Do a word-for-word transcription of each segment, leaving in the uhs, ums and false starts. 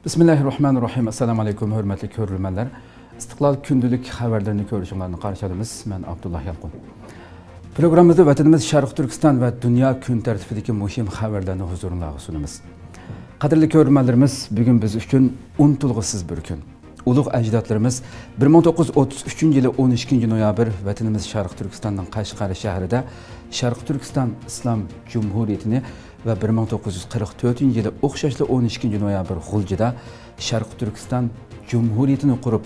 بىسمىللاھىررەھمانىررەھىم. ئەسسالامۇ ئەلەيكۇم، ھۆرمەتلىك كۆرۈرمەنلەر. ئىستىقلال كۈندىلىك خەۋەرلىرىنى كۆرۈشۈڭلارنى قارشى ئالىمىز. مەن ئابدۇللا يالقۇن. پروگراممىمىزدا ۋەتىنىمىز شەرقىي تۈركىستان ۋە دۇنيا كۈن تەرتىپىدىكى مۇھىم خەۋەرلەرنى ھۇزۇرۇڭلارغا سۇنىمىز. قەدىرلىك كۆرۈرمەنلىرىمىز، بۈگۈن بىز ئۈچۈن ئۇنتۇلغۇسىز بىر كۈن. ئۇلۇغ ئەجدادلىرىمىز بىر مىڭ توققۇز يۈز ئوتتۇز ئۈچىنچى يىلى ئون ئىككىنچى نويابىر ۋەتىنىمىز شەرقىي تۈركىستاننىڭ قەشقەر شەھىرىدە شەرقىي تۈركىستان ئىسلام جۇمھۇرىيىتىنى ۋە بىر مىڭ توققۇز يۈز قىرىق تۆتىنچى يىلى ئوخشاشلا ئون ئىككىنچى نويابىر غۇلجىدا شەرقىي تۈركىستان جۇمھۇرىيىتىنى قۇرۇپ،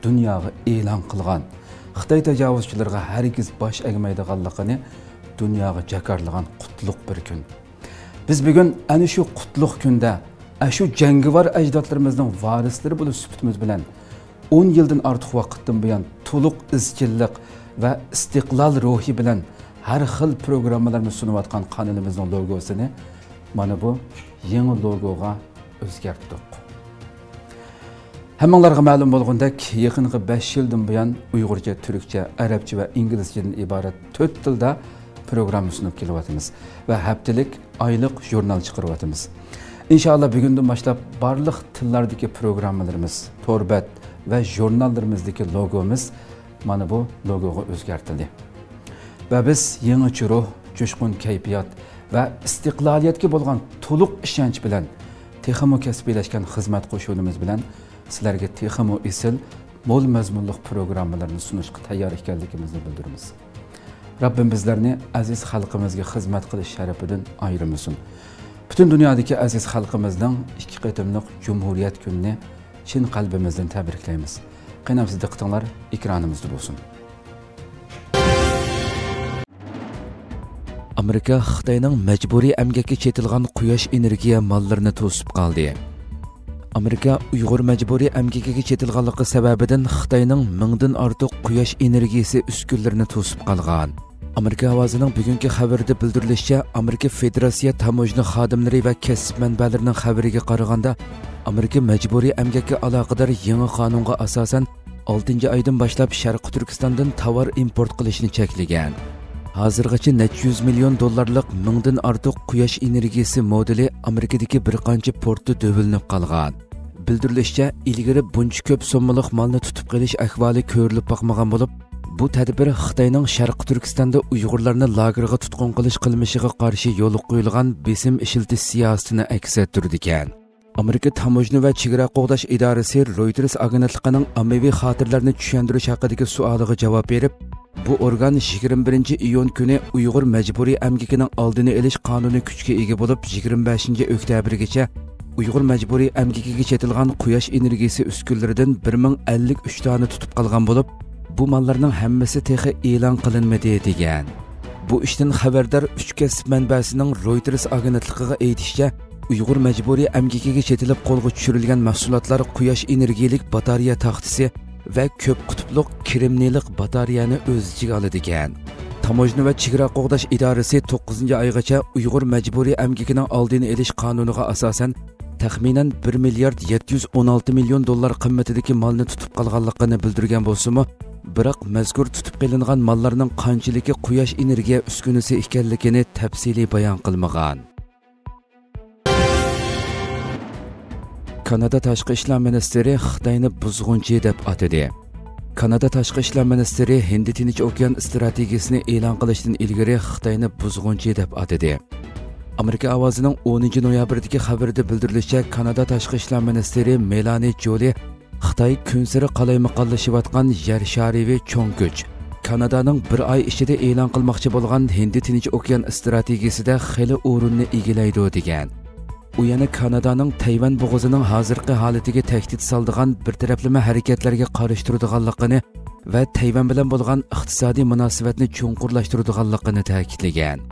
دۇنياغا ئېلان قىلغان، خىتاي تاجاۋۇزچىلىرىغا ھەرگىز باش ئەگمەيدىغانلىقىنى دۇنياغا جاكارلىغان قۇتلۇق بىر كۈن. بىز بۈگۈن ئەنە شۇ قۇتلۇق كۈندە، ئەشۇ جەڭگىۋار ئەجدادلىرىمىزنىڭ ۋارىسلىرى بولۇش سۈپىتىمىز بىلەن، ئون يىلدىن ئارتۇق ۋاقىتتىن بۇيان تولۇق ئىزچىللىق ۋە ئىستىقلال روھى بىلەن ھەر خىل پروگراممىلارنى سۇنۇۋاتقان قانىلىمىزنىڭ لوگوسىنى مانا بۇ يېڭى لوگوغا ئۆزگەرتتۇق. ھەممىڭلارغا مەلۇم بولغىنىدەك، يېقىنقى بەش يىلدىن بۇيان ئۇيغۇرچە، تۈركچە، ئەرەبچە ۋە ئىنگلىزچىدىن ئىبارەت تۆت تىلدا پروگرامما سۇنۇپ كېلىۋاتىمىز ۋە ھەپتىلىك، ئايلىق ژۇرنال چىقىرىۋاتىمىز. ئىنشائاللا، بۈگۈندىن باشلاپ بارلىق تىللاردىكى پروگراممىلىرىمىز، تور بەت ۋە ژۇرناللىرىمىزدىكى لوگومىز مانا بۇ لوگوغا ئۆزگەرتىلدى. ۋە بىز يېڭىچە روھ، جۇشقۇن كەيپىيات ۋە ئىستىقلالىيەتكە بولغان تولۇق ئىشەنچ بىلەن تېخىمۇ كەسپىيلەشكەن خىزمەت قوشۇنىمىز بىلەن سىلەرگە تېخىمۇ ئېسىل، مول مەزمۇنلۇق پروگراممىلارنى سۇنۇشقا تەييار ئىكەنلىكىمىزنى بىلدۈرىمىز. رەببىم بىزلەرنى ئەزىز خەلقىمىزگە خىزمەت قىلىش شەرىپىدىن ئايرىمىسۇن. پۈتۈن دۇنيادىكى ئەزىز خەلقىمىزنىڭ ئىككى قېتىملىق جۇمھۇرىيەت كۈنىنى چىن قەلبىمىزدىن تەبرىكلەيمىز. قېنى ئەمىسە دىققىتىڭلار ئېكرانىمىزدا بولسۇن. ئامېرىكا خىتاينىڭ مەجبۇرىي ئەمگەككە چېتىلغان قۇياش ئېنېرگىيە ماللىرىنى توسۇپ قالدى. ئامېرىكا ئۇيغۇر مەجبۇرىي ئەمگىكىگە چېتىلغانلىقى سەۋەبىدىن خىتاينىڭ مىڭدىن ئارتۇق قۇياش ئېنېرگىيىسى ئۈسكۈنىلىرىنى توسۇپ قالغان. ئامېرىكا ئاۋازىنىڭ بۈگۈنكى خەۋىرىدە بىلدۈرۈلۈشىچە، ئامېرىكا فېدېراتسىيە تاموژنا خادىملىرى ۋە كەسىپ مەنبەلىرىنىڭ خەۋىرىگە قارىغاندا، ئامېرىكا مەجبۇرىي ئەمگەككە ئالاقىدار يېڭى قانۇنغا ئاساسەن، ئالتىنچى ئايدىن باشلاپ شەرقىي تۈركىستاندىن تاۋار ئىمپورت قىلىشنى چەكلىگەن. ھازىرغىچە نەچچە يۈز مىليون دوللارلىق مىڭدىن ئارتۇق قۇياش ئېنېرگىيىسى مودېلى ئامېرىكىدىكى بىر قانچە پورتتا دۆۋىلىنىپ قالغان. بىلدۈرۈلۈشىچە، ئىلگىرى بۇنچە كۆپ سوممىلىق مالنى تۇتۇپ قېلىش ئەھۋالى كۆرۈلۈپ باقمىغان بولۇپ، بۇ تەدبىر خىتاينىڭ شەرقىي تۈركىستاندا ئۇيغۇرلارنى لاگېرغا تۇتقۇن قىلىش قىلمىشىغا قارشى يولغا قويۇلغان بېسىم ئىشلىتىش سىياسىتىنى ئەكس ئەتتۈرىدىكەن. ئامېرىكا تاموژنا ۋە چېگرا قوغداش ئىدارىسى رويتېرس ئاگېنتلىقىنىڭ ئاممىۋى خاتىرىلەرنى چۈشەندۈرۈش ھەققىدىكى سوئالىغا جاۋاب بېرىپ، بۇ ئورگان يىگىرمە بىرىنچى ئىيۇن كۈنى ئۇيغۇر مەجبۇرىي ئەمگىكىنىڭ ئالدىنى ئېلىش قانۇنى كۈچكە ئىگە بولۇپ، يىگىرمە بەشىنچى ئۆكتەبىرگىچە ئۇيغۇر مەجبۇرىي ئەمگىكىگە چېتىلغان قۇياش ئېنېرگىيىسى ئۈسكۈنىلىرىدىن بىر مىڭ ئەللىك ئۈچ دانە تۇتۇپ قالغان بولۇپ، بۇ ماللارنىڭ ھەممىسى تېخى ئېلان قىلىنمىدى، دېگەن. بۇ ئىشتىن خەۋەردار ئۈچ كەسىپ مەنبەسىنىڭ رويتېرس ئاگېنتلىقىغا ئېيتىشىچە، ئۇيغۇر مەجبۇرىي ئەمگىكىگە چېتىلىپ قولغا چۈشۈرۈلگەن مەھسۇلاتلار قۇياش ئېنېرگىيىلىك باتارېيە تاختىسى ۋە كۆپ قۇتۇپلۇق كرېمنىيلىق باتارېيەنى ئۆز ئىچىگە ئالىدىكەن. تاموژنا ۋە چېگرا قوغداش ئىدارىسى توققۇزىنچى ئايغىچە ئۇيغۇر مەجبۇرىي ئەمگىكىنىڭ ئالدىنى ئېلىش قانۇنىغا ئاساسەن، تەخمىنەن بىر مىليارد يەتتە يۈز ئون ئالتە مىليون دوللار قىممىتىدىكى مالنى تۇتۇپ قالغانلىقىنى بىلدۈرگەن بولسىمۇ، بىراق مەزكۇر تۇتۇپ قېلىنغان ماللارنىڭ قانچىلىكى قۇياش ئېنېرگىيە ئۈسكۈنىسى ئىكەنلىكىنى تەپسىلىي بايان قىلمىغان. كانادا تاشقى ئىشلار مىنىستىرى خىتاينى بۇزغۇنچى دەپ ئاتىدى. كانادا تاشقى ئىشلار مىنىستىرى ھىندى تىنچ ئوكيان ئىستراتېگىيىسىنى ئېلان قىلىشتىن ئىلگىرى خىتاينى بۇزغۇنچى دەپ ئاتىدى. ئامېرىكا ئاۋازىنىڭ ئونىنچى نويابىردىكى خەۋىرىدە بىلدۈرۈلۈشىچە، كانادا تاشقى ئىشلار مىنىستىرى مېلانى جولى خىتاي كۈنسېرى قالايمىقانلىشىۋاتقان يەر شارىۋى چوڭ كۈچ، كانادانىڭ بىر ئاي ئىچىدە ئېلان قىلماقچى بولغان ھىندى تىنچ ئوكيان ئىستراتېگىيىسىدە خېلى ئورۇننى ئىگىلەيدۇ، دېگەن. ئۇ يەنە كانادانىڭ تەيۋەن بوغۇزىنىڭ ھازىرقى ھالىتىگە تەھدىت سالىدىغان بىر تەرەپلىمە ھەرىكەتلەرگە قارشى تۇرىدىغانلىقىنى ۋە تەيۋەن بىلەن بولغان ئىقتىسادىي مۇناسىۋەتنى چوڭقۇرلاشتۇرىدىغانلىقىنى تەكىتلىگەن.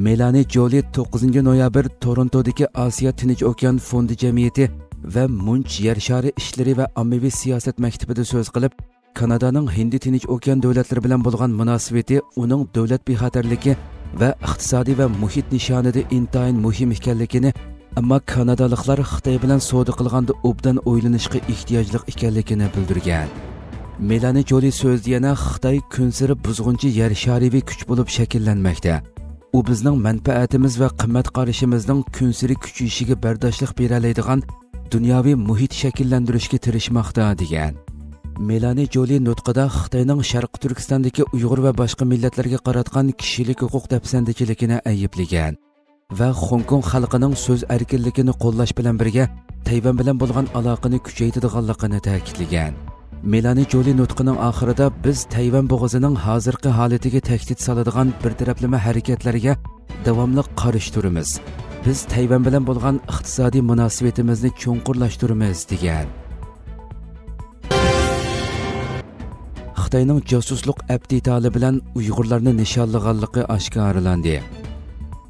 مېلانى جولى توققۇزىنچى نويابىر تورونتودىكى ئاسىيا تىنچ ئوكيان فوندى جەمئىيىتى ۋە مۇنچ يەر شارى ئىشلىرى ۋە ئاممىۋى سىياسەت مەكتىپىدە سۆز قىلىپ، كانادانىڭ ھىندى تىنچ ئوكيان دۆلەتلىرى بىلەن بولغان مۇناسىۋىتى ئۇنىڭ دۆلەت بىخەتەرلىكى ۋە ئىقتىسادىي ۋە مۇھىت نىشانىدا ئىنتايىن مۇھىم ئىكەنلىكىنى، ئەمما كانادالىقلار خىتاي بىلەن سودا قىلغاندا ئوبدان ئويلىنىشقا ئېھتىياجلىق ئىكەنلىكىنى بىلدۈرگەن. مېلانى جولى سۆزىدە يەنە خىتاي كۈنسېرى بۇزغۇنچى يەر شارىۋى كۈچ بولۇپ شەكىللەنمەكتە. ئۇ بىزنىڭ مەنپەئەتىمىز ۋە قىممەت قارىشىمىزنىڭ كۈنسېرى كۈچىيىشىگە بەرداشلىق بېرەلەيدىغان دۇنياۋى مۇھىت شەكىللەندۈرۈشكە تىرىشماقتا، دېگەن. مېلانى جولى نۇتقىدا خىتاينىڭ شەرقىي تۈركىستاندىكى ئۇيغۇر ۋە باشقا مىللەتلەرگە قاراتقان كىشىلىك ھوقۇق دەپسەندىچىلىكىنى ئەيىبلىگەن ۋە خوڭكوڭ خەلقىنىڭ سۆز ئەركىنلىكىنى قوللاش بىلەن بىرگە، تەيۋەن بىلەن بولغان ئالاقىنى كۈچەيتىدىغانلىقىنى تەكىتلىگەن. مېلانى جولى نۇتقىنىڭ ئاخىرىدا، بىز تەيۋەن بوغۇزىنىڭ ھازىرقى ھالىتىگە تەھدىت سالىدىغان بىر تەرەپلىمە ھەرىكەتلەرگە داۋاملىق قارشى تۇرىمىز. بىز تەيۋەن بىلەن بولغان ئىقتىسادىي مۇناسىۋىتىمىزنى چوڭقۇرلاشتۇرىمىز، دېگەن. خىتاينىڭ جاسۇسلۇق ئەپ دېتالى بىلەن ئۇيغۇرلارنى نىشانلىغانلىقى ئاشكارىلاندى.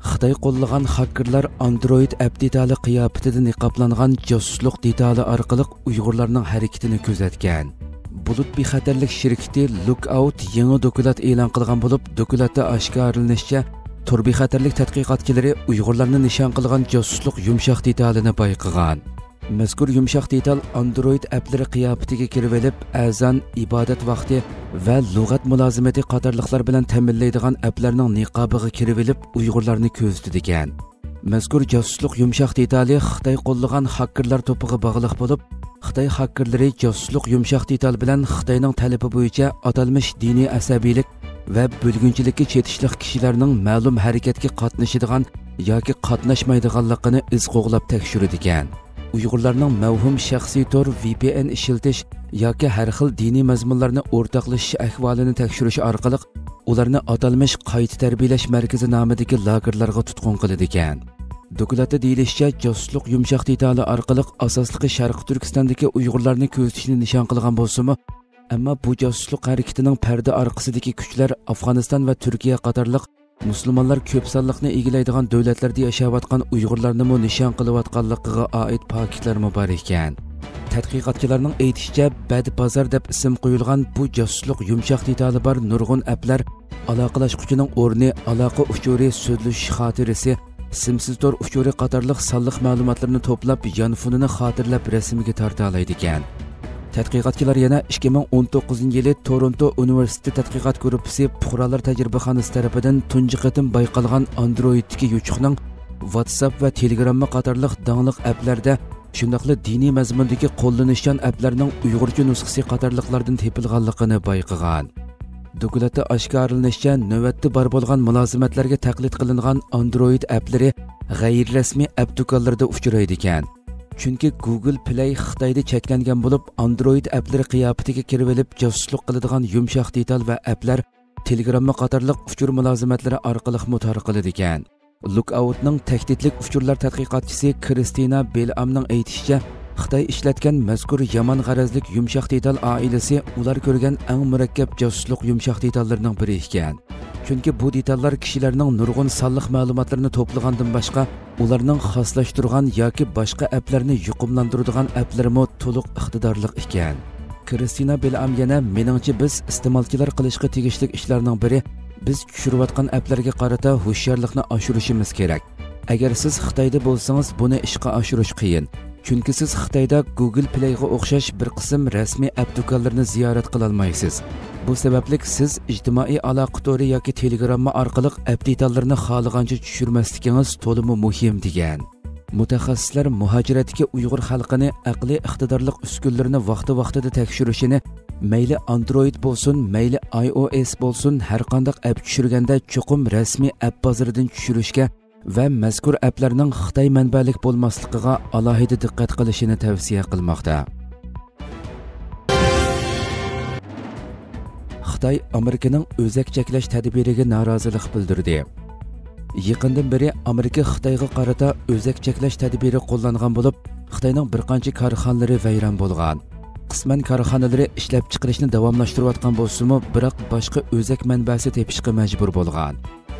خىتاي قوللىغان خاكېرلار ئاندرويد ئەپ دېتالى قىياپىتىدە نىقابلانغان جاسۇسلۇق دېتالى ئارقىلىق ئۇيغۇرلارنىڭ ھەرىكىتىنى كۆزەتكەن. بۇلۇت بىخەتەرلىك شىركىتى لۇكئاۋۇت يېڭى دوكلات ئېلان قىلغان بولۇپ، دوكلاتتا ئاشكارىلىنىشىچە، تور بىخەتەرلىك تەتقىقاتچىلىرى ئۇيغۇرلارنى نىشان قىلغان جاسۇسلۇق يۇمشاق دېتالىنى بايقىغان. مەزكۇر يۇمشاق دېتال ئاندرويد ئەپلىرى قىياپىتىگە كىرىۋېلىپ، ئەزان، ئىبادەت ۋاقتى ۋە لۇغەت مۇلازىمىتى قاتارلىقلار بىلەن تەمىنلەيدىغان ئەپلەرنىڭ نىقابىغا كىرىۋېلىپ، ئۇيغۇرلارنى كۆزىتىدىكەن. مەزكۇر جاسۇسلۇق يۇمشاق دېتالى خىتاي قوللىغان خاكېرلار توپىغا باغلىق بولۇپ، خىتاي خاكېرلىرى جاسۇسلۇق يۇمشاق دېتال بىلەن خىتاينىڭ تەلىپى بويىچە ئاتالمىش دىنىي ئەسەبىيلىك ۋە بۆلگۈنچىلىككە چېتىشلىق كىشىلەرنىڭ مەلۇم ھەرىكەتكە قاتنىشىدىغان ياكى قاتناشمايدىغانلىقىنى ئىز قوغلاپ تەكشۈرىدىكەن. ئۇيغۇرلارنىڭ مەۋھۇم شەخسىي تور، ۋى پى ئېن ئىشلىتىش ياكى ھەر خىل دىنىي مەزمۇنلارنى ئورتاقلىشىش ئەھۋالىنى تەكشۈرۈش ئارقىلىق، ئۇلارنى ئاتالمىش قايتا تەربىيەلەش مەركىزى نامىدىكى لاگېرلارغا تۇتقۇن قىلىدىكەن. دوكلاتتا دېيىلىشىچە، جاسۇسلۇق يۇمشاق دېتالى ئارقىلىق ئاساسلىقى شەرقىي تۈركىستاندىكى ئۇيغۇرلارنى كۆزىتىشنى نىشان قىلغان بولسىمۇ، ئەمما بۇ جاسۇسلۇق ھەرىكىتىنىڭ پەردە ئارقىسىدىكى كۈچلەر ئافغانىستان ۋە تۈركىيە قاتارلىق مۇسۇلمانلار كۆپ سانلىقنى ئىگىلەيدىغان دۆلەتلەردە ياشاۋاتقان ئۇيغۇرلارنىمۇ نىشان قىلىۋاتقانلىقىغا ئائىت پاكىتلارمۇ بار ئىكەن. تەتقىقاتچىلارنىڭ ئېيتىشىچە، بەد بازار دەپ ئىسىم قويۇلغان بۇ جاسۇسلۇق يۇمشاق دېتالى بار نۇرغۇن ئەپلەر ئالاقىلاشقۇچىنىڭ ئورنى، ئالاقە ئۇچۇرى، سۆزلىشىش خاتىرىسى، سىمسىز تور ئۇچۇرى قاتارلىق سانلىق مەلۇماتلىرىنى توپلاپ، يانفونىنى خاتىرىلەپ رەسىمگە تارتالايدىكەن. تەتقىقاتچىلار يەنە ئىككى مىڭ ئون توققۇزىنچى يىلى تورونتو ئۇنىۋېرسىتېتى تەتقىقات گۇرۇپپىسى پۇقرالار تەجرىبىخانىسى تەرىپىدىن تۇنجى قېتىم بايقالغان ئاندرويدتىكى يوچۇقنىڭ ۋاتساپ ۋە تېلېگرامما قاتارلىق داڭلىق ئەپلەردە، شۇنداقلا دىنىي مەزمۇندىكى قوللىنىشچان ئەپلەرنىڭ ئۇيغۇرچە نۇسخىسى قاتارلىقلاردىن تېپىلغانلىقىنى بايقىغان. دوكلاتتا ئاشكارىلىنىشىچە، نۆۋەتتە بار بولغان مۇلازىمەتلەرگە تەقلىد قىلىنغان ئاندرويد ئەپلىرى غەيرىي رەسمىي ئەپ دۇكانلىرىدا ئۇچرايدىكەن. چۈنكى گۇگل پىلەي خىتايدا چەكلەنگەن بولۇپ، ئاندرويد ئەپلىرى قىياپىتىگە كىرىۋېلىپ جاسۇسلۇق قىلىدىغان يۇمشاق دېتال ۋە ئەپلەر تېلېگرامما قاتارلىق ئۇچۇر مۇلازىمەتلىرى ئارقىلىقمۇ تارقىلىدىكەن. لۇكئاۋۇتنىڭ تەھدىتلىك ئۇچۇرلار تەتقىقاتچىسى كرىستىنا بېلئامنىڭ ئېيتىشىچە، خىتاي ئىشلەتكەن مەزكۇر يامان غەرەزلىك يۇمشاق دېتال ئائىلىسى ئۇلار كۆرگەن ئەڭ مۇرەككەپ جاسۇسلۇق يۇمشاق دېتاللىرىنىڭ بىرى ئىكەن. چۈنكى بۇ دېتاللار كىشىلەرنىڭ نۇرغۇن سانلىق مەلۇماتلىرىنى توپلىغاندىن باشقا، ئۇلارنىڭ خاسلاشتۇرغان ياكى باشقا ئەپلەرنى يۇقۇملاندۇرىدىغان ئەپلىرىمۇ تولۇق ئىقتىدارلىق ئىكەن. كرىستىنا بېلئام يەنە، مېنىڭچە، بىز ئىستېمالچىلار قىلىشقا تېگىشلىك ئىشلارنىڭ بىرى، بىز چۈشۈرۈۋاتقان ئەپلەرگە قارىتا ھوشيارلىقنى ئاشۇرۇشىمىز كېرەك. ئەگەر سىز خىتايدا بولسىڭىز، بۇنى ئىشقا ئاشۇرۇش قىيىن. چۈنكى سىز خىتايدا گۇگل پىلەيغا ئوخشاش بىر قىسىم رەسمىي ئەپ دۇكانلىرىنى زىيارەت قىلالمايسىز. بۇ سەۋەبلىك سىز ئىجتىمائىي ئالاقە تورى ياكى تېلېگرامما ئارقىلىق ئەپ دېتاللىرىنى خالىغانچە چۈشۈرمەسلىكىڭىز تولىمۇ مۇھىم، دېگەن. مۇتەخەسسىسلەر مۇھاجىرەتتىكى ئۇيغۇر خەلقىنى ئەقلىي ئىقتىدارلىق ئۈسكۈنىلىرىنى ۋاقتى-ۋاقتىدا تەكشۈرۈشىنى، مەيلى ئاندرويد بولسۇن، مەيلى ئاي ئو ئېس بولسۇن، ھەرقانداق ئەپ چۈشۈرگەندە چوقۇم رەسمىي ئەپ بازىرىدىن چۈشۈرۈشكە ۋە مەزكۇر ئەپلەرنىڭ خىتاي مەنبەلىك بولماسلىقىغا ئالاھىدە دىققەت قىلىشىنى تەۋسىيە قىلماقتا. خىتاي ئامېرىكىنىڭ ئۆزەك چەكلەش تەدبىرىگە نارازىلىق بىلدۈردى. يېقىندىن بېرى ئامېرىكا خىتايغا قارىتا ئۆزەك چەكلەش تەدبىرى قوللانغان بولۇپ، خىتاينىڭ بىر قانچە كارخانىلىرى ۋەيران بولغان. قىسمەن كارخانىلىرى ئىشلەپچىقىرىشنى داۋاملاشتۇرۇۋاتقان بولسىمۇ، بىراق باشقا ئۆزەك مەنبەسى تېپىشقا مەجبۇر بولغان.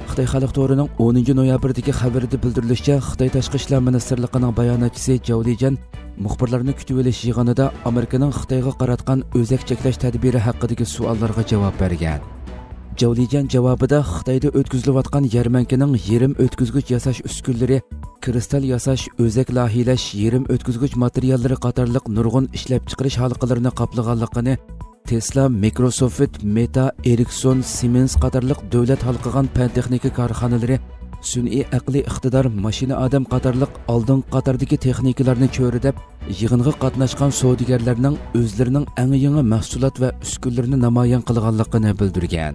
خىتاي خەلق تورىنىڭ ئونىنچى نويابىردىكى خەۋىرىدە بىلدۈرۈلۈشىچە، خىتاي تاشقى ئىشلار مىنىستىرلىقىنىڭ باياناتچىسى جاۋ لىجيەن مۇخبىرلارنى كۈتۈۋېلىش يىغىنىدا ئامېرىكىنىڭ خىتايغا قاراتقان ئۆزەك چەكلەش تەدبىرى ھەققىدىكى سوئاللارغا جاۋاب بەرگەن. جاۋ لىجيەن جاۋابىدا خىتايدا ئۆتكۈزۈلۈۋاتقان يەرمەنكىنىڭ يېرىم ئۆتكۈزگۈچ ياساش ئۈسكۈنىلىرى، كىرىستال ياساش، ئۆزەك لايىھىلەش، يېرىم ئۆتكۈزگۈچ ماتېرىياللىرى قاتارلىق نۇرغۇن ئىشلەپچىقىرىش ھالقىلىرىنى قاپلىغانلىقىنى، تېسلا، مىكروسوفت، مېتا، ئېرىكسون، سىمېنس قاتارلىق دۆلەت ھالقىغان پەن-تېخنىكا كارخانىلىرى سۈنئىي ئەقلىي ئىقتىدار، ماشىنا ئادەم قاتارلىق ئالدىنقى قاتاردىكى تېخنىكىلارنى چۆرىدەپ، يىغىنغا قاتناشقان سودىگەرلەرنىڭ ئۆزلىرىنىڭ ئەڭ يېڭى مەھسۇلات ۋە ئۈسكۈنىلىرىنى نامايان قىلغانلىقىنى بىلدۈرگەن.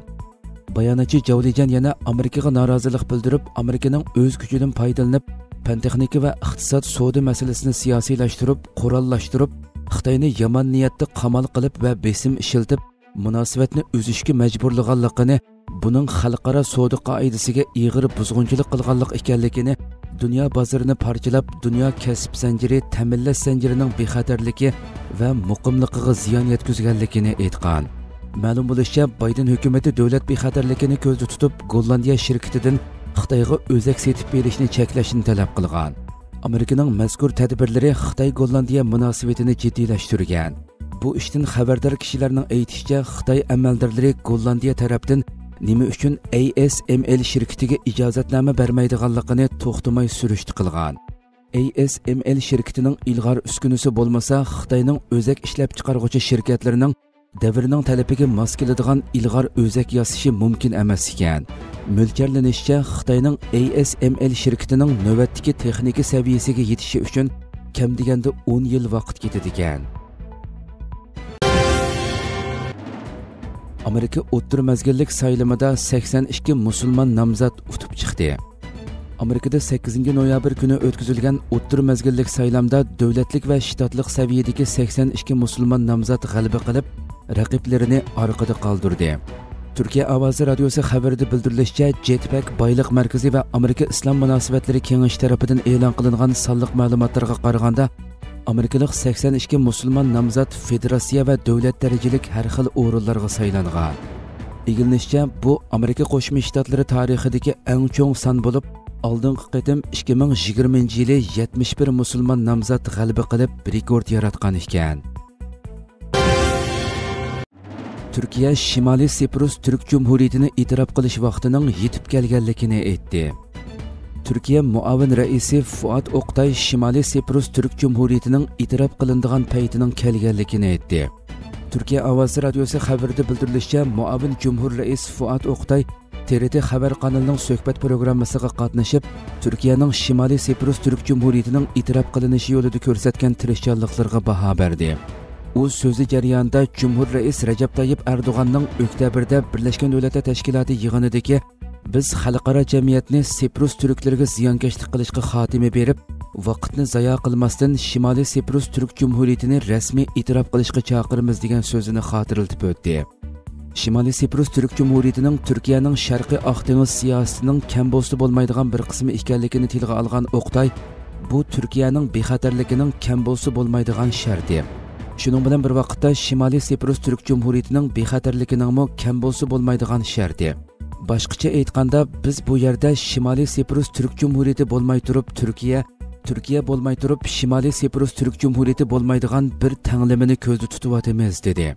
باياناتچى جاۋ لىجيەن يەنە ئامېرىكىغا نارازىلىق بىلدۈرۈپ، ئامېرىكىنىڭ ئۆز كۈچىدىن پايدىلىنىپ، پەن تېخنىكا ۋە ئىقتىساد، سودا مەسىلىسىنى سىياسىيلاشتۇرۇپ، قوراللاشتۇرۇپ، خىتاينى يامان نىيەتتە قامال قىلىپ ۋە بېسىم ئىشلىتىپ، مۇناسىۋەتنى ئۈزۈشكە مەجبۇرلىغانلىقىنى، بۇنىڭ خەلقئارا سودا قائىدىسىگە ئېغىر بۇزغۇنچىلىق قىلغانلىق ئىكەنلىكىنى، دۇنيا بازىرىنى پارچىلاپ، دۇنيا كەسىپ زەنجىرى، تەمىنلەش زەنجىرىنىڭ بىخەتەرلىكى ۋە مۇقىملىقىغا زىيان يەتكۈزگەنلىكىنى ئېيتقان. مەلۇم بولۇشىچە، بايدېن ھۆكۈمىتى دۆلەت بىخەتەرلىكىنى كۆزدە تۇتۇپ، گوللاندىيە شىركىتىدىن خىتايغا ئۆزەك سېتىپ بېرىشنى چەكلەشنى تەلەپ قىلغان. ئامېرىكىنىڭ مەزكۇر تەدبىرلىرى خىتاي-گوللاندىيە مۇناسىۋىتىنى جىددىيلەشتۈرگەن. بۇ ئىشتىن خەۋەردار كىشىلەرنىڭ ئېيتىشىچە، خىتاي ئەمەلدارلىرى گوللاندىيە تەرەپتىن نېمە ئۈچۈن ئەي ئېس ئېم ئېل شىركىتىگە ئىجازەتنامە بەرمەيدىغانلىقىنى توختىماي سۈرۈشتە قىلغان. ئەي ئېس ئېم ئېل شىركىتىنىڭ ئىلغار ئۈسكۈنىسى بولمىسا، خىتاينىڭ ئۆزەك ئىشلەپچىقارغۇچى شىركەتلىرىنىڭ دەۋرنىڭ تەلىپىگە ماس كېلىدىغان ئىلغار ئۆزەك ياسىشى مۇمكىن ئەمەس ئىكەن. مۆلچەرلىنىشىچە، خىتاينىڭ ئەي ئېس ئېم ئېل شىركىتىنىڭ نۆۋەتتىكى تېخنىكا سەۋىيەسىگە يېتىشى ئۈچۈن كەم دېگەندە ئون يىل ۋاقىت كېتىدىكەن. ئامېرىكا ئوتتۇرا مەزگىللىك سايلىمىدا سەكسەن ئىككى مۇسۇلمان نامزات ئۇتۇپ چىقتى. ئامېرىكىدا سەككىزىنچى نويابىر كۈنى ئۆتكۈزۈلگەن ئوتتۇرا مەزگىللىك سايلامدا دۆلەتلىك ۋە شتاتلىق سەۋىيەدىكى سەكسەن ئىككى مۇسۇلمان نامزات غەلىبە قىلىپ، رەقىبلىرىنى ئارقىدا قالدۇردى. تۈركىيە ئاۋازى رادىيوسى خەۋىرىدە بىلدۈرۈلۈشىچە، جېتپەك بايلىق مەركىزى ۋە ئامېرىكا ئىسلام مۇناسىۋەتلىرى كېڭىشى تەرىپىدىن ئېلان قىلىنغان سانلىق مەلۇماتلارغا قارىغاندا، ئامېرىكىلىق سەكسەن ئىككى مۇسۇلمان نامزات فېدېراتسىيە ۋە دۆلەت دەرىجىلىك ھەر خىل ئورۇنلارغا سايلانغان. ئىگىلىنىشىچە، بۇ ئامېرىكا قوشما شتاتلىرى تارىخىدىكى ئەڭ چوڭ سان بولۇپ، ئالدىنقى قېتىم ئىككى مىڭ يىگىرمىنچى يىلى يەتمىش بىر مۇسۇلمان نامزات غەلىبە قىلىپ، رېكورت ياراتقان ئىكەن. تۈركىيە شىمالىي سىپرۇس تۈرك جۇمھۇرىيىتىنى ئېتىراپ قىلىش ۋاقتىنىڭ يېتىپ كەلگەنلىكىنى ئېيتتى. تۈركىيە مۇئاۋىن رەئىسى فۇئاد ئوقتاي شىمالىي سىپرۇس تۈرك جۇمھۇرىيىتىنىڭ ئېتىراپ قىلىنىدىغان پەيتىنىڭ كەلگەنلىكىنى ئېيتتى. تۈركىيە ئاۋازى رادىيوسى خەۋىرىدە بىلدۈرۈلۈشىچە، مۇئاۋىن جۇمھۇر رەئىس فۇئاد ئوقتاي تىرىتى خەۋەر قانىلىنىڭ سۆھبەت پروگراممىسىغا قاتنىشىپ، تۈركىيەنىڭ شىمالىي سىپرۇس تۈرك جۇمھۇرىيىتىنىڭ ئېتىراپ قىلىنىشى يولىدا كۆرسەتكەن تىرىشچانلىقلىرىغا باھا بەردى. ئۇ سۆزى جەريانىدا جۇمھۇر رەئىس رەجەپ تايىپ ئەردوغاننىڭ ئۆكتەبىردە بىرلەشكەن دۆلەتلەر تەشكىلاتى يىغىنىدىكى، بىز خەلقئارا جەمئىيەتنى سىپرۇس تۈركلىرىگە زىيانكەشلىك قىلىشقا خاتىمە بېرىپ، ۋاقىتنى زايا قىلماستىن، شىمالىي سىپرۇس تۈرك جۇمھۇرىيىتىنى رەسمىي ئېتىراپ قىلىشقا چاقىرىمىز، دېگەن سۆزىنى خاتىرىلىتىپ ئۆتتى. شىمالىي سىپرۇس تۈرك جۇمھۇرىيىتىنىڭ تۈركىيەنىڭ شەرقىي ئاق دېڭىز سىياسىتىنىڭ كەم بولسا بولمايدىغان بىر قىسمى ئىكەنلىكىنى تىلغا ئالغان ئوقتاي، بۇ تۈركىيەنىڭ بىخەتەرلىكىنىڭ كەم بولسا بولمايدىغان شەرتى. شۇنىڭ بىلەن بىر ۋاقىتتا، شىمالىي سىپرۇس تۈرك جۇمھۇرىيىتىنىڭ بىخەتەرلىكىنىڭمۇ كەم بولسا بولمايدىغان شەرتى. باشقىچە ئېيتقاندا، بىز بۇ يەردە شىمالىي سىپرۇس تۈرك جۇمھۇرىيىتى بولماي تۇرۇپ تۈركىيە، تۈركىيە بولماي تۇرۇپ شىمالىي سىپرۇس تۈرك جۇمھۇرىيىتى بولمايدىغان بىر تەڭلىمىنى كۆزدە تۇتۇۋاتىمىز، دېدى.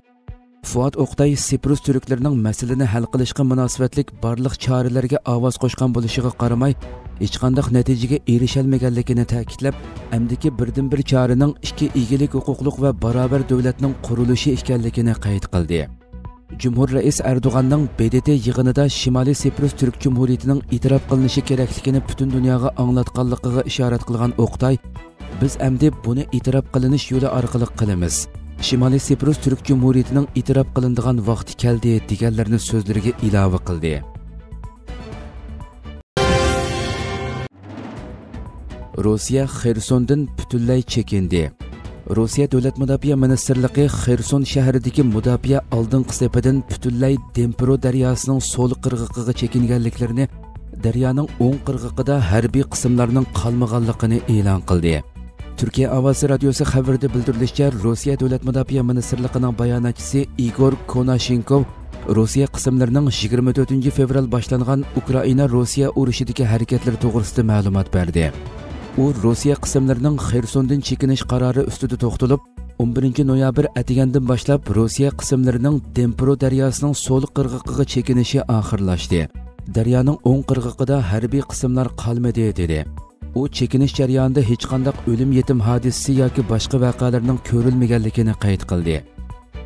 فۇئاد ئوقتاي سىپرۇس تۈركلىرىنىڭ مەسىلىنى ھەل قىلىشقا مۇناسىۋەتلىك بارلىق چارىلەرگە ئاۋاز قوشقان بولۇشىغا قارىماي، ھېچقانداق نەتىجىگە ئېرىشەلمىگەنلىكىنى تەكىتلەپ، ئەمدىكى بىردىنبىر چارىنىڭ ئىككى ئىگىلىك ھوقۇقلۇق ۋە باراۋەر دۆلەتنىڭ قۇرۇلۇشى ئىكەنلىكىنى قەيت قىلدى. جۇمھۇر رەئىس ئەردوغاننىڭ ب د ت يىغىنىدا شىمالىي سىپرۇس تۈرك جۇمھۇرىيىتىنىڭ ئېتىراپ قىلىنىشى كېرەكلىكىنى پۈتۈن دۇنياغا ئاڭلاتقانلىقىغا ئىشارەت قىلغان ئوقتاي، بىز ئەمدى بۇنى ئېتىراپ قىلىنىش يولى ئارقىلىق قىلىمىز. شىمالىي سىپرۇس تۈرك جۇمھۇرىيىتىنىڭ ئېتىراپ قىلىنىدىغان ۋاقتى كەلدى، دېگەنلەرنى سۆزلىرىگە ئىلاۋە قىلدى. روسىيە خېرسوندىن پۈتۈنلەي چېكىندى. روسىيە دۆلەت مۇداپىئە مىنىستىرلىقى خېرسون شەھىرىدىكى مۇداپىئە ئالدىنقى سېپىدىن پۈتۈنلەي دنېپرو دەرياسىنىڭ سول قىرغىقىغا چېكىنگەنلىكلىرىنى، دەريانىڭ ئوڭ قىرغىقىدا ھەربىي قىسىملارنىڭ قالمىغانلىقىنى ئېلان قىلدى. تۈركىيە ئاۋازى رادىيوسى خەۋىرىدە بىلدۈرۈلۈشىچە، روسىيە دۆلەت مۇداپىئە مىنىستىرلىقىنىڭ باياناتچىسى ئىگور كوناشېنكوۋ روسىيە قىسىملىرىنىڭ يىگىرمە تۆتىنچى فېۋرال باشلانغان ئۇكرائىنا روسىيە ئۇرۇشىدىكى ھەرىكەتلىرى توغرىسىدا مەلۇمات بەردى. ئۇ روسىيە قىسىملىرىنىڭ خېرسوندىن چېكىنىش قارارى ئۈستىدە توختىلىپ، ئون بىرىنچى نويابىر ئەتىگەندىن باشلاپ روسىيە قىسىملىرىنىڭ دنېپرو دەرياسىنىڭ سول قىرغىقىغا چېكىنىشى ئاخىرلاشتى. دەريانىڭ ئوڭ قىرغىقىدا ھەربىي قىسىملار قالمىدى، دېدى. ئۇ چېكىنىش جەريانىدا ھېچقانداق ئۆلۈم يېتىم ھادىسىسى ياكى باشقا ۋەقەلەرنىڭ كۆرۈلمىگەنلىكىنى قەيت قىلدى.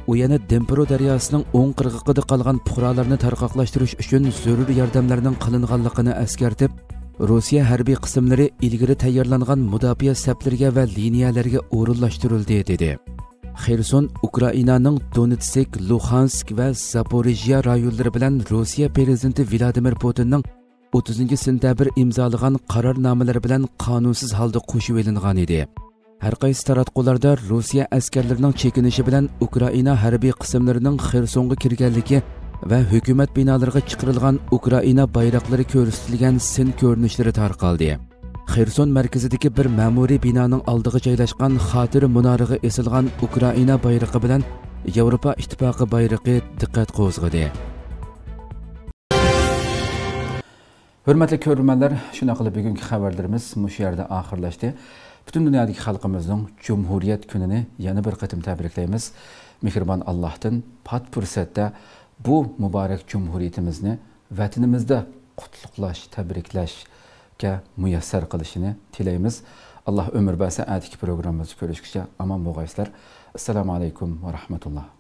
ئۇ يەنە دنېپرو دەرياسىنىڭ ئوڭ قىرغىقىدا قالغان پۇقرالارنى تارقاقلاشتۇرۇش ئۈچۈن زۆرۈر ياردەملەرنىڭ قىلىنغانلىقىنى ئەسكەرتىپ، روسىيە ھەربىي قىسىملىرى ئىلگىرى تەييارلانغان مۇداپىئە سەپلىرىگە ۋە لىنىيەلەرگە ئورۇنلاشتۇرۇلدى، دېدى. خېرسون ئۇكرائىنانىڭ دونېتسك، لۇخانسك ۋە زاپورىژيە رايونلىرى بىلەن روسىيە پىرېزىدېنتى ۋلادىمىر پۇتىننىڭ ئوتتۇزىنچى سېنتەبىر ئىمزالىغان قارارنامىلىرى بىلەن قانۇنسىز ھالدا قوشۇۋېلىنغان ئىدى. ھەر قايسى تاراتقۇلاردا روسىيە ئەسكەرلىرىنىڭ چېكىنىشى بىلەن ئۇكرائىنا ھەربىي قىسىملىرىنىڭ خېرسونغا كىرگەنلىكى ۋە ھۆكۈمەت بىنالىرىغا چىقىرىلغان ئۇكرائىنا بايراقلىرى كۆرسىتىلگەن سىن كۆرۈنۈشلىرى تارقالدى. خېرسون مەركىزىدىكى بىر مەمۇرىي بىنانىڭ ئالدىغا جايلاشقان خاتىرە مۇنارىغا ئېسىلغان ئۇكرائىنا بايرىقى بىلەن ياۋروپا ئىتتىپاقى بايرىقى دىققەت قوزغىدى. ھۆرمەتلىك كۆرۈرمەنلەر، شۇنداق قىلىپ بۈگۈنكى خەۋەرلىرىمىز مۇشۇ يەردە ئاخىرلاشتى. پۈتۈن دۇنيادىكى خەلقىمىزنىڭ جۇمھۇرىيەت كۈنىنى يەنە بىر قېتىم تەبرىكلەيمىز. مېھرىبان ئاللاھتىن پات پۇرسەتتە بۇ مۇبارەك جۇمھۇرىيىتىمىزنى ۋەتىنىمىزدە قۇتلۇقلاش، تەبرىكلەشكە مۇيەسسەر قىلىشىنى تىلەيمىز. ئاللاھ ئۆمۈر بەرسە، ئەتىكى پروگراممىمىزدا كۆرۈشكىچە ئامان بولغايسىلەر. ئەسسالامۇ ئەلەيكۇم ۋە رەھمەتۇللاھ.